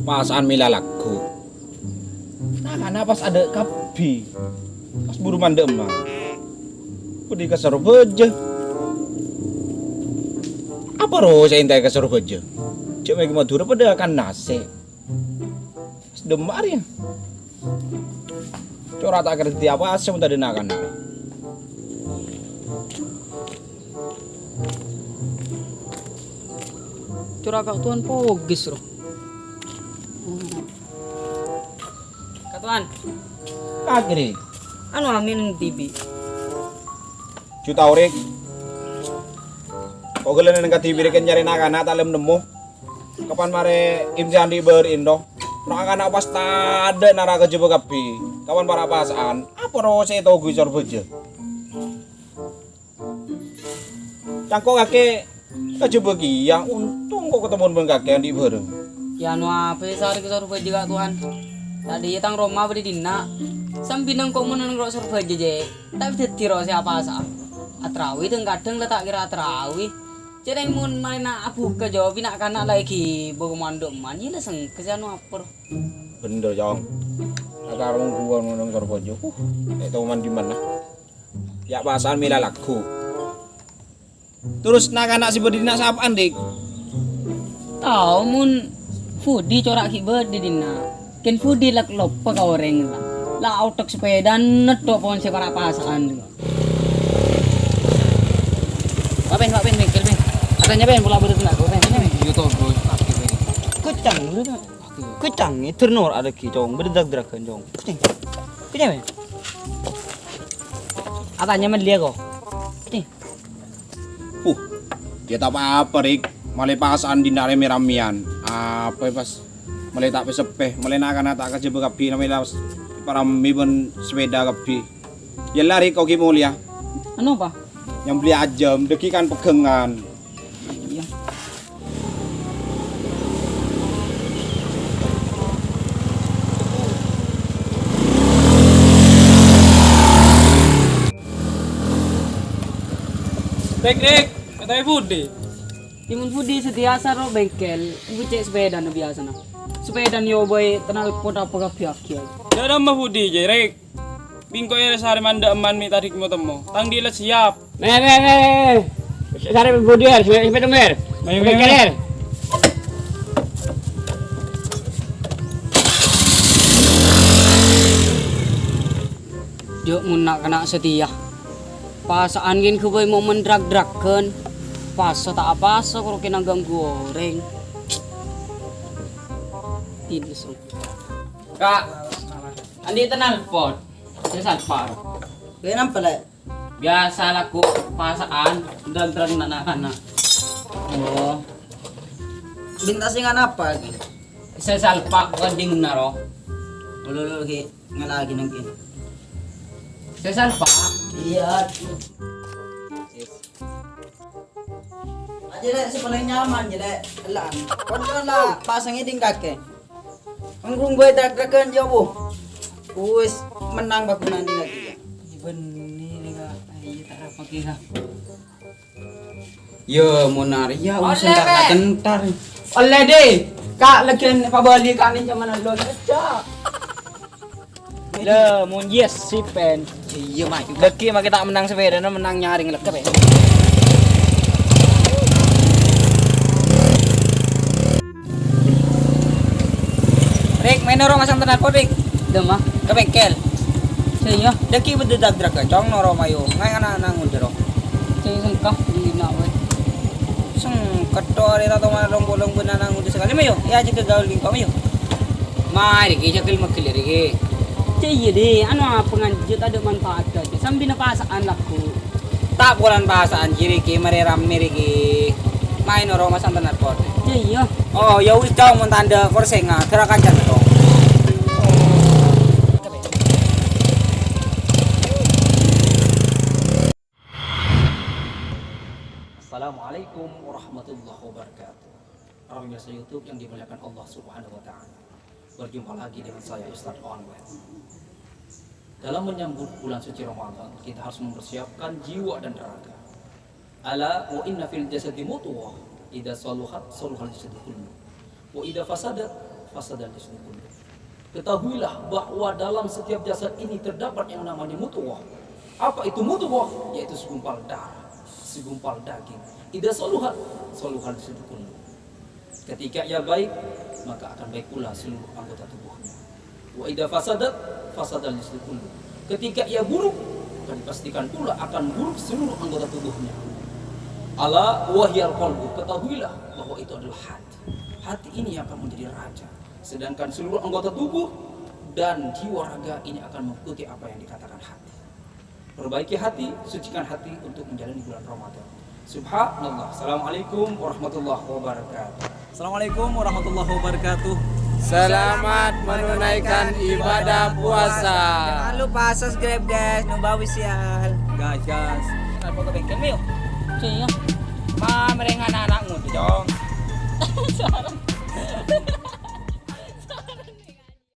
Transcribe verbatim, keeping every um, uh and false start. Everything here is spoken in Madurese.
Pasa'an mèla lagghu'. Na'-kana' pas adâ' kabbhi. Pas buru mandhâ'emma. Bâdâ ka Sorbhâjâ. Apa rowa sè èntaè ka Sorbhâjâ? Jhâ' mè' Madhurâ padâ akan nasè'. Pas dâmma arèya. Cora' ta' kèra dhâddhi apa sè mon tadâ' na'-kana'. Cora' Ka' Towan pogis, ro. Ka' Towan. Kagere. Anu, Amin dhibi'. Juta orèk. Kok ghellâ' neng kadhibi' rèken nyarè na'-kana' ta' lem nemmo. Kapan marè imsi andi' bâri' endo. Na'-kana' pas tadâ' nara kajhâbhâ kabbhi. Kapan para' pasa'an. Apa rowa sè ètoghuwi Sorbhâjâ? Cangko' kakè kajhâbhâ kèya, ontong kok katemmowan bân kakè andi' bhârâng. Ya, anu apa sè sarè ka Sorbhâjâ, Ka' Towan? Tadhiyâ tang roma bâdâ è dinna'. Sambi nengko' mon neng ro' Sorbhâjâ, jè. Ta' dhâddhi ro' sè apasa'a. Atrawi dhâng-kadhâng la ta' kèra atrawi. Jhâreng mon marèna abhuka jâ, bi' na'-kana' la èghibâ komandhâ man, iyâ la sengka sè anu apa ro. Bhender, Cong. Atarong ghuwâ mon neng Sorbhâjâ. Uh, ta' tao man dimma. Ya' pasa'an mèla lagghu'. Terros na'-kana' sè bâdâ dinna' sapa'an, Dik? Tao mon Budi cora' ghi' bâdâ dinna'. Kèng Budi la loppa ka orèng la. La otek sepèda netto' pon sè para' pasa'an. Pak Pen, Pak Pen, bengkel, Pen. Atanya, Pen, pola bâdâ dinna', Pen. Iya, to, Bro. Kocang, bro. Kocang, itu nor ada ki, Cong. Bâdâ drag-dragan, Cong. Kocang. Kocang, Pen. Atanya melli ako. Kocang. Huh, ya ta' pa-apa, Rik. Malè pasa'an dinna' rè-mèremmèyan. Apa pas malè ta' pè-seppè, malè na'-kana' ta' kajhâbhâ kabbhi, namèla pas parammè bân sepèda kabbhi. Yella, Rik, ogi molèya. Anu, apa? Nyambli ajâm, dâggi' kan pegghângan. Iyâ. Rik, Rik, katanya Budi. Timun Budi sè biyasa ro bengkel, bu cè' sepèdana biyasana. Sepèdana yo bhâi knalpot apa kabbhi aghiyâ. Dâ' ramma Budi, jè, Rik. Bingko ere sare mandhâ' emman mi' tarik mo-temmo. Tang dila siap. Me, me, me, me. Sare Budi er, sampe, sampe temer. Ayo, sampe ayo, ayo. Keler. Jhâ' mon na'-kana' satèya. Pasa'an ghin ghâbây momen drag-dragan. Pasa ta' apasa karo kèna ganggu orèng. Tilis. Ka', andi' knalpot. Sè salpa. Kenapa, Lè'? Biyasa lagghu' pasa'an, dran-dran na'-kana'. Oh. Binta sè nganapa, Ki? Sè salpa wedding naro. Ululu, Ki, ngalagi neng, Ki. Sè salpa? Iyâ. Aja, Lè', sè palèng nyaman, jâ, Lè'. Ellaan. Kon la pasang è dhingkake. Ngrung bhâi drag-dragan, jâ, Bu. Wis mennang pagghun andi' lagi, ya. Bânnè, nèka. Ayo, ta' apa, Ki, ha. Yo, mon arèya, wis entar-entar. Ollè, Dè. Ka', lagghiyân pabâli ka' nèng jaman lo, jâ. Lè, mon yes, si Pen. Iyâ, maju. Dâggi' make ta' mennang sepèdana, mennang nyaring lekkep, ya. Rik, maèn noro' masang knalpot, Rik. Dâ' emma? Ka bengkel. Sè iyâ. Dâggi' bâdâ drag-dragan, Cong, noro' mayu. Ngaè ana'-ana' ngodâ, ro. Sè sengka, dina, wè. Sengka, to, arè rato mana long-bolong bân ana' ngodâ sakalè, mayu. Yâ, jâgâ gaul bingko, mayu. Marè, Ki, jâgâ meggel, Rik. Sè iyâ, Dè. Anu apa nganjut adâ' manfaat, Dè. Sambi na pasa'an lagghu'. Ta' polana pasa'an jârèya, Ki, marè rammè rèya, Ki. Maèn noro' masang knalpot. Iyâ, iyâ. Oh, ya wis, Cong, mon tandhâ korsènga, ghâra kancana, Cong. Assalamualaikum warahmatullahi wabarakatuh. Para pemirsa YouTube yang dimuliakan Allah Subhanahu wa Ta'ala. Berjumpa lagi dengan saya, Ustadz Onwet. Dalam menyambut bulan suci Ramadan, kita harus mempersiapkan jiwa dan raga. Ala wa inna fil jasadi mudghah, idza saluhat saluhal jasadu kullu. Wa idza fasadat fasadal jasadu kullu. Ketahuilah bahwa dalam setiap jasad ini terdapat yang namanya mudghah. Apa itu mudghah? Yaitu segumpal darah, segumpal daging. Idza saluhat, saluhal jasadu kullu. Ketika ia baik, maka akan baik pula seluruh anggota tubuhnya. Wa idza fasadat, fasadal jasadu kullu. Ketika ia buruk, maka dipastikan pula akan buruk seluruh anggota tubuhnya. Ala wa hiyal qalbu, ketahuilah bahwa itu adalah hati. Hati ini yang akan menjadi raja. Sedangkan seluruh anggota tubuh dan jiwa raga ini akan mengikuti apa yang dikatakan hati. Perbaiki hati, sucikan hati untuk menjalani bulan Ramadan. Subhanallah. Assalamualaikum warahmatullahi wabarakatuh. Assalamualaikum warahmatullahi wabarakatuh. Selamat menunaikan ibadah puasa. Jangan lupa subscribe guys, Nubawi Sial. Gas, gas. Kan foto bengkel mi. Iya. Ma mereng anak-anak muda jong.